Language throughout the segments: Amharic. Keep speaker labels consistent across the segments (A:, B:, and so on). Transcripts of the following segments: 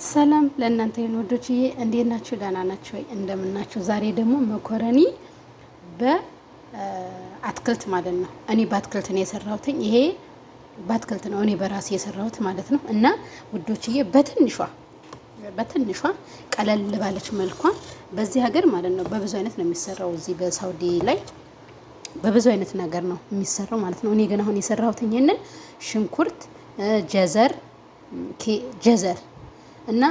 A: ሰላም ለእናንተ ይሁን ውዶችዬ፣ እንዴት ናችሁ? ደህና ናችሁ ወይ? እንደምናችሁ። ዛሬ ደግሞ መኮረኒ በአትክልት ማለት ነው። እኔ በአትክልት ነው የሰራሁትኝ። ይሄ በአትክልት ነው እኔ በራሴ የሰራሁት ማለት ነው። እና ውዶችዬ፣ በትንሿ በትንሿ ቀለል ባለች መልኳ በዚህ ሀገር ማለት ነው በብዙ አይነት ነው የሚሰራው። እዚህ በሳውዲ ላይ በብዙ አይነት ነገር ነው የሚሰራው ማለት ነው። እኔ ግን አሁን የሰራሁት ይሄንን ሽንኩርት፣ جزر جزر እና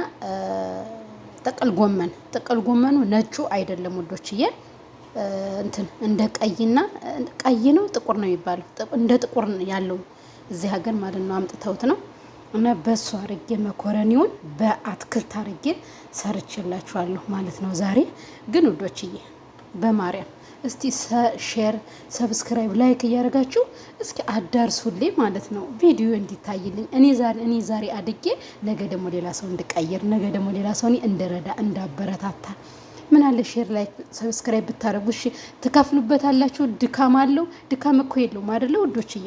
A: ጥቅል ጎመን። ጥቅል ጎመኑ ነጩ አይደለም ውዶችዬ፣ እንትን እንደ ቀይና ቀይ ነው ጥቁር ነው የሚባለው፣ እንደ ጥቁር ያለው እዚህ ሀገር ማለት ነው አምጥተውት ነው። እና በሱ አርጌ መኮረኒውን በአትክልት አርጌ ሰርቼላችኋለሁ ማለት ነው። ዛሬ ግን ውዶችዬ፣ በማርያም እስቲ share፣ subscribe፣ like እያደረጋችሁ እስኪ አዳርሱልኝ ማለት ነው፣ ቪዲዮ እንዲታይልኝ። እኔ ዛሬ አድጌ ነገ ደግሞ ሌላ ሰው እንድቀይር፣ ነገ ደግሞ ሌላ ሰው እኔ እንድረዳ፣ እንዳበረታታ ምን አለ share፣ like፣ subscribe ብታደርጉ። እሺ ትከፍሉበታላችሁ። ድካም አለው? ድካም እኮ የለውም አይደለ ውዶችዬ?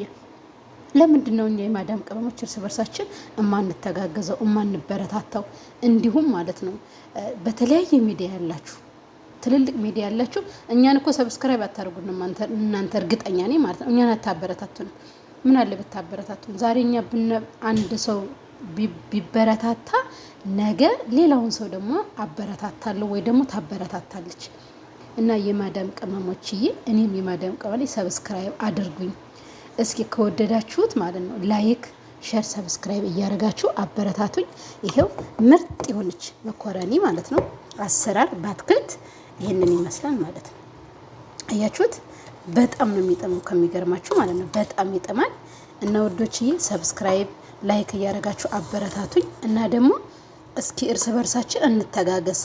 A: ለምንድን ነው እኛ የማዳም ቅመሞች እርስ በርሳችን እማንተጋገዘው፣ እማንበረታታው? እንዲሁም ማለት ነው በተለያየ ሚዲያ ያላችሁ፣ ትልልቅ ሚዲያ ያላችሁ እኛን እኮ subscribe አታደርጉንም እናንተ፣ እርግጠኛ ነኝ ማለት ነው። እኛን አታበረታቱንም። ምን አለ ብታበረታቱን? ዛሬ እኛ አንድ ሰው ቢበረታታ ነገ ሌላውን ሰው ደግሞ አበረታታለሁ ወይ ደግሞ ታበረታታለች። እና የማዳም ቅመሞችዬ፣ እኔም የማዳም ቅመም፣ subscribe አድርጉኝ እስኪ ከወደዳችሁት ማለት ነው። Like፣ share፣ subscribe እያደረጋችሁ አበረታቱኝ። ይሄው ምርጥ የሆነች መኮረኒ ማለት ነው አሰራር በአትክልት ይህንን ይመስላል ማለት ነው። አያችሁት? በጣም ነው የሚጥመው ከሚገርማችሁ ማለት ነው። በጣም ይጥማል። እና ውዶችዬ፣ subscribe፣ like እያደረጋችሁ አበረታቱኝ። እና ደግሞ እስኪ እርስ በርሳችን እንተጋገዝ።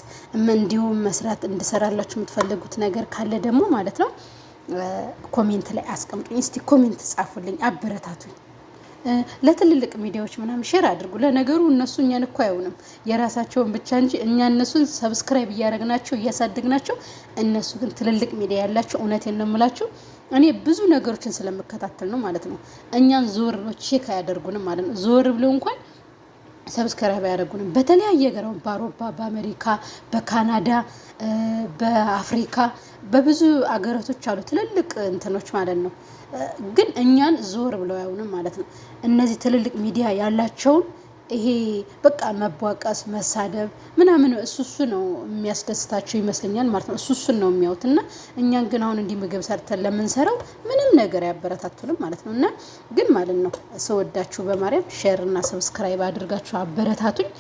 A: እንዲሁም መስራት እንድሰራላችሁ የምትፈልጉት ነገር ካለ ደግሞ ማለት ነው comment ላይ አስቀምጡኝ። እስቲ comment ጻፉልኝ፣ አበረታቱኝ። ለትልልቅ ሚዲያዎች ምናምን share አድርጉ። ለነገሩ እነሱ እኛን እኮ አይሆንም የራሳቸውን ብቻ እንጂ እኛ እነሱን subscribe እያደረግናቸው እያሳደግናቸው፣ እነሱ ግን ትልልቅ ሚዲያ ያላቸው፣ እውነቴን ነው የምላችሁ፣ እኔ ብዙ ነገሮችን ስለምከታተል ነው ማለት ነው። እኛን ዞር ብሎ check አያደርጉንም ማለት ነው። ዞር ብሎ እንኳን subscribe አያደርጉንም። በተለያየ ሀገር በአውሮፓ፣ በአሜሪካ፣ በካናዳ፣ በአፍሪካ በብዙ አገራቶች አሉ ትልልቅ እንትኖች ማለት ነው። ግን እኛን ዞር ብለው አያዩንም ማለት ነው። እነዚህ ትልልቅ ሚዲያ ያላቸውን ይሄ በቃ መቧቀስ፣ መሳደብ ምናምን እሱ እሱ ነው የሚያስደስታቸው ይመስለኛል ማለት ነው። እሱ እሱን ነው የሚያዩት። እና እኛን ግን አሁን እንዲህ ምግብ ሰርተን ለምንሰራው ምንም ነገር አያበረታቱንም ማለት ነው። እና ግን ማለት ነው ስወዳችሁ በማርያም share እና subscribe አድርጋችሁ አበረታቱኝ።